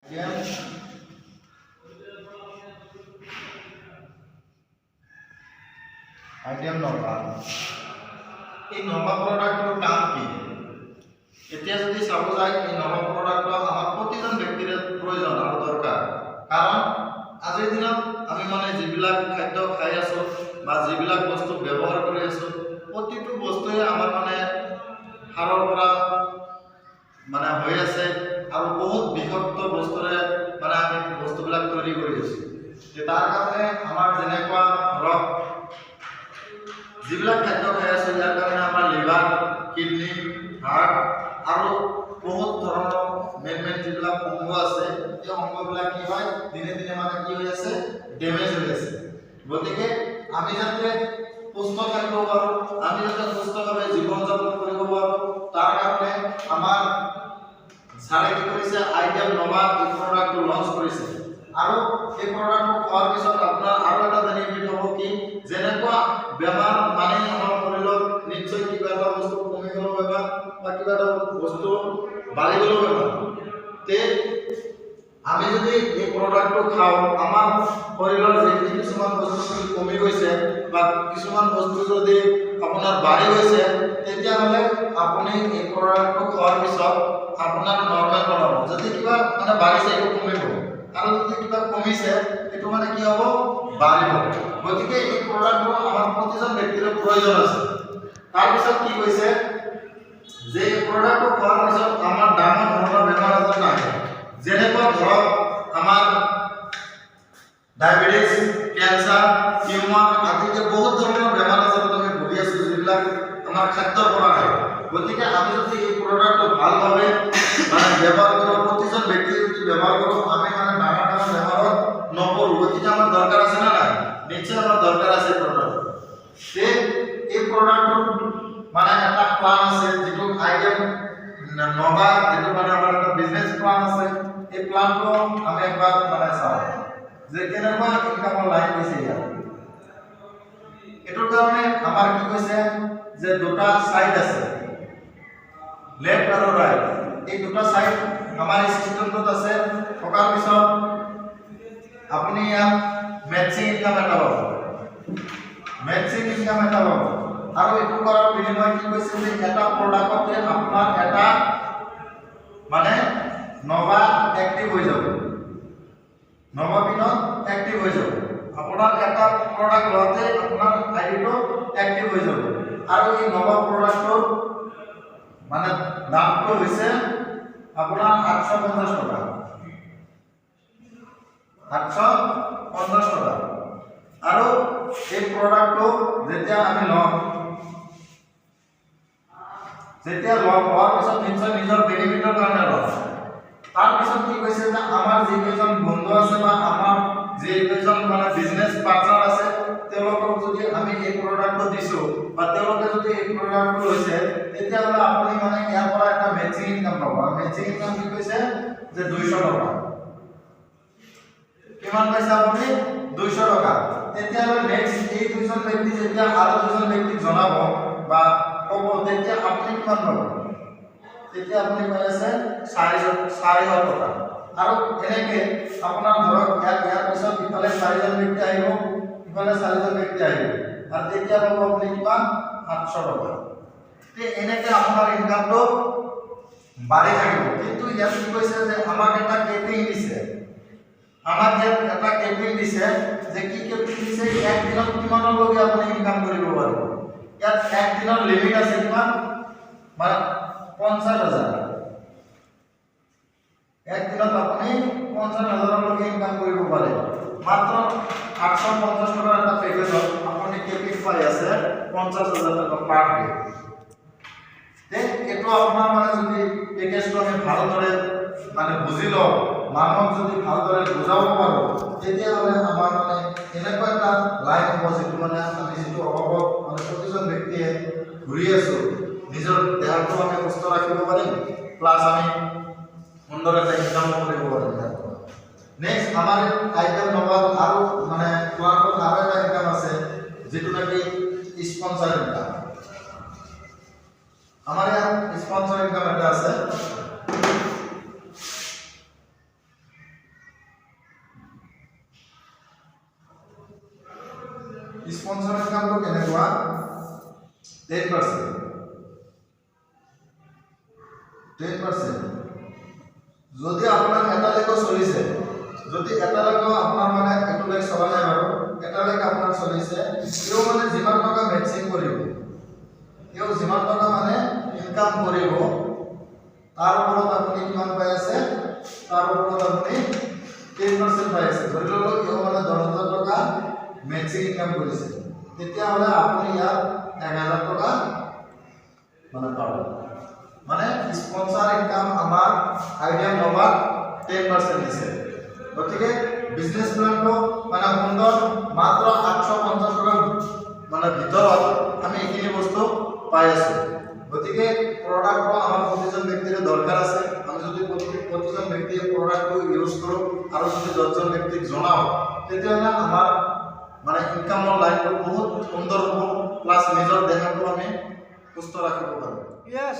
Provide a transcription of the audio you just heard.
IDM Nova. এই নভা প্ৰডাক্টটোৰ কাম কি? এতিয়া যদি চাব যায়, এই নভা প্ৰডাক্টটো আমাৰ প্ৰতিজন ব্যক্তিৰে প্ৰয়োজন আৰু দৰকাৰ। কাৰণ আজিৰ দিনত আমি মানে যিবিলাক খাদ্য খাই আছোঁ বা যিবিলাক বস্তু ব্যৱহাৰ কৰি আছোঁ, প্ৰতিটো বস্তুৱে আমাৰ মানে সাৰৰ পৰা মানে হৈ আছে আৰু বহুত বিষাক্ত বস্তুৰে মানে আমি বস্তুবিলাক তৈয়াৰী কৰি আছোঁ। তে তাৰ কাৰণে আমাৰ যেনেকুৱা ধৰক যিবিলাক খাদ্য খাই আছোঁ, ইয়াৰ কাৰণে আমাৰ লিভাৰ, কিডনী, হাৰ্ট আৰু বহুত ধৰণৰ মেইন মেইন যিবিলাক অংগ আছে, সেই অংগবিলাক কি হয়, দিনে দিনে মানে কি হৈ আছে, ডেমেজ হৈ আছে। গতিকে আমি যাতে সুস্থ থাকিব পাৰোঁ, আমি যাতে সুস্থভাৱে জীৱন যাপন কৰিব পাৰোঁ, তাৰ কাৰণে আমাৰ ছাৰে কি কৰিছে, আইডিএম নভা এই প্ৰডাক্টটো লঞ্চ কৰিছে। আৰু এই প্ৰডাক্টটো খোৱাৰ পিছত আপোনাৰ আৰু এটা বেনিফিট হ'ব কি, যেনেকুৱা বেমাৰ মানে আমাৰ শৰীৰত নিশ্চয় কিবা এটা বস্তু কমি গ'লেও বেমাৰ বা কিবা এটা বস্তু বাঢ়ি গ'লেও বেমাৰ। তে আমি যদি এই প্ৰডাক্টটো খাওঁ, আমাৰ শৰীৰৰ যিখিনি কিছুমান বস্তু যদি কমি গৈছে বা কিছুমান বস্তু যদি আপোনাৰ বাঢ়ি গৈছে, তেতিয়াহ'লে আপুনি এই প্ৰডাক্টটো খোৱাৰ পিছত আপোনাৰ নৰ্মেল বনাব। যদি কিবা মানে বাঢ়িছে, এইটো কমিব আৰু যদি কিবা কমিছে, সেইটো মানে কি হ'ব, বাঢ়িব। গতিকে এই প্ৰডাক্টটো আমাৰ প্ৰতিজন ব্যক্তিৰে প্ৰয়োজন আছে। তাৰপিছত কি কৈছে যে এই প্ৰডাক্টটো খোৱাৰ পিছত আমাৰ ডাঙৰ ধৰণৰ বেমাৰ আজাৰ নাহে। যেনেকুৱা ধৰক আমাৰ ডায়েবেটিছ, কেঞ্চাৰ, টিউমাৰ আদিকে বহুত ধৰণৰ বেমাৰ আজাৰত আমি ভুগি আছোঁ, যিবিলাক আমাৰ খাদ্যৰ পৰা আহে। গতিকে আমি যদি এই প্ৰডাক্টটো ভালভাৱে মানে ব্যৱহাৰ কৰোঁ, প্ৰতিজন ব্যক্তিয়ে যদি ব্যৱহাৰ কৰোঁ, আমি মানে ডাঙৰ ডাঙৰ বেমাৰত নপৰোঁ। গতিকে আমাৰ দৰকাৰ আছে নে নাই? নিশ্চয় আমাৰ দৰকাৰ আছে প্ৰডাক্ট। তে এই প্ৰডাক্টটোৰ মানে এটা প্লান আছে, যিটো আইডিএম নভা, যিটো মানে আমাৰ এটা বিজনেছ প্লান আছে। এই প্লানটো আমি একবাৰ মানে চাওঁ যে কেনেকুৱা ইনকামৰ লাইন দিছে ইয়াত। এইটোৰ কাৰণে আমাৰ কি কৈছে যে দুটা চাইড আছে, লেফ্ট আৰু ৰাইট। এই দুটা চাইড আমাৰ এই চিষ্টেমটোত আছে। থকাৰ পিছত আপুনি ইয়াত মেটচিং ইনকাম এটা পাব, মেটচিং ইনকাম এটা পাব। আৰু এইটো কৰাৰ বিনিময়ত কি কৈছে যে এটা প্ৰডাক্টতে আপোনাৰ এটা মানে নভা এক্টিভ হৈ যাব, নভা পিনত এক্টিভ হৈ যাব। আপোনাৰ এটা প্ৰডাক্ট লওঁতে আপোনাৰ আইডিটো এক্টিভ হৈ যাব। আৰু এই নভা প্ৰডাক্টটোৰ মানে দামটো হৈছে আপোনাৰ 850 টকা, 850 টকা। আৰু এই প্ৰডাক্টটো যেতিয়া আমি লওঁ, যেতিয়া লওঁ, লোৱাৰ পিছত নিশ্চয় নিজৰ বেনিফিটৰ কাৰণে লওঁ। তাৰপিছত কি কৈছে যে আমাৰ যিকেইজন বন্ধু আছে বা আমাৰ যিকেইজন মানে বিজনেছ পাৰ্টনাৰ আছে, তেওঁলোকক যদি আমি এই প্ৰডাক্টটো দিছোঁ বা তেওঁলোকে যদি এই প্ৰডাক্টটো লৈছে, তেতিয়াহ'লে আপুনি মানে ইয়াৰ পৰা এটা মেচিং ইনকাম পাব। আৰু মেচিং ইনকাম কি কৈছে যে 200 টকা। কিমান পাইছে আপুনি? 200 টকা। তেতিয়াহ'লে নেক্সট এই দুজন ব্যক্তি যেতিয়া আৰু দুজন ব্যক্তিক জনাব বা ক'ব, তেতিয়া আপুনি কিমান পাব? তেতিয়া আপুনি পাই আছে 400 টকা। আৰু এনেকে আপোনাৰ ধৰক ইয়াত ইয়াৰ পিছত ইফালে চাৰিজন ব্যক্তি আহিব, ইফালে চাৰিজন ব্যক্তি আহিব আৰু তেতিয়া পাব আপুনি কিমান? 800 টকা। তে এনেকে আপোনাৰ ইনকামটো বাঢ়ি থাকিব। কিন্তু ইয়াত কি কৈছে যে আমাক এটা কেপিং দিছে। আমাক ইয়াত এটা কেপিং দিছে যে কি কেপিং দিছে, একদিনত কিমানলৈকে আপুনি ইনকাম কৰিব পাৰিব। ইয়াত একদিনৰ লিমিট আছে কিমান? মানে 50,000। একদিনত আপুনি 50,000লৈকে ইনকাম কৰিব পাৰে। মাত্ৰ 850 টকাৰ এটা পেকেজত আপুনি কেপিং পাই আছে 50,000 টকা পাৰ ডে। তে এইটো আপোনাৰ মানে যদি পেকেজটো আমি ভালদৰে মানে বুজি লওঁ, মানুহক যদি ভালদৰে বুজাব পাৰোঁ, তেতিয়াহ'লে আমাৰ মানে এনেকুৱা এটা লাইন হ'ব, যিটো মানে আমি যিটো অভাৱত মানে প্ৰতিজন ব্যক্তিয়ে ঘূৰি আছোঁ, নিজৰ দেহাটো আমি সুস্থ ৰাখিব পাৰিম, প্লাছ আমি সুন্দৰ এটা ইনকামো কৰিব পাৰিম ইয়াৰ পৰা। নেক্সট আমাৰ আইডিএম নভাত আৰু মানে প্লানটোত আৰু এটা ইনকাম আছে, যিটো নেকি স্পনচাৰ ইনকাম। আমাৰ ইয়াত স্পনচাৰ ইনকাম এটা আছে। স্পনচৰ ইনকামটো কেনেকুৱা? 10%, 10%। যদি আপোনাৰ এটা লেগো চলিছে, যদি এটা লেগো আপোনাৰ, মানে এইটো লেগ চলা নাই বাৰু, এটা লেগ আপোনাৰ চলিছে, তেওঁ মানে যিমান টকা মেটচিং কৰিব, তেওঁ যিমান টকা মানে ইনকাম কৰিব, তাৰ ওপৰত আপুনি কিমান পাই আছে? তাৰ ওপৰত আপুনি 10% পাই আছে। ধৰি লওক তেওঁ মানে 10,000 টকা মেটচিং ইনকাম কৰিছে, তেতিয়াহ'লে আপুনি ইয়াত 1000 টকা মানে পাব। মানে স্পনচাৰ ইনকাম আমাৰ আইডিয়া নবাত 10% দিছে। গতিকে বিজনেছ প্লেনটো মানে সুন্দৰ। মাত্ৰ 850 টকাৰ মানে ভিতৰত আমি এইখিনি বস্তু পাই আছোঁ। গতিকে প্ৰডাক্টটো আমাৰ প্ৰতিজন ব্যক্তিৰে দৰকাৰ আছে। আমি যদি প্ৰতিজন ব্যক্তিয়ে প্ৰডাক্টটো ইউজ কৰোঁ আৰু যদি 10জন ব্যক্তিক জনাওঁ, তেতিয়াহ'লে আমাৰ মানে ইনকামৰ লাইনটো বহুত সুন্দৰ হ'ব, প্লাছ নিজৰ দেহাটো আমি সুস্থ ৰাখিব পাৰোঁ। Yes.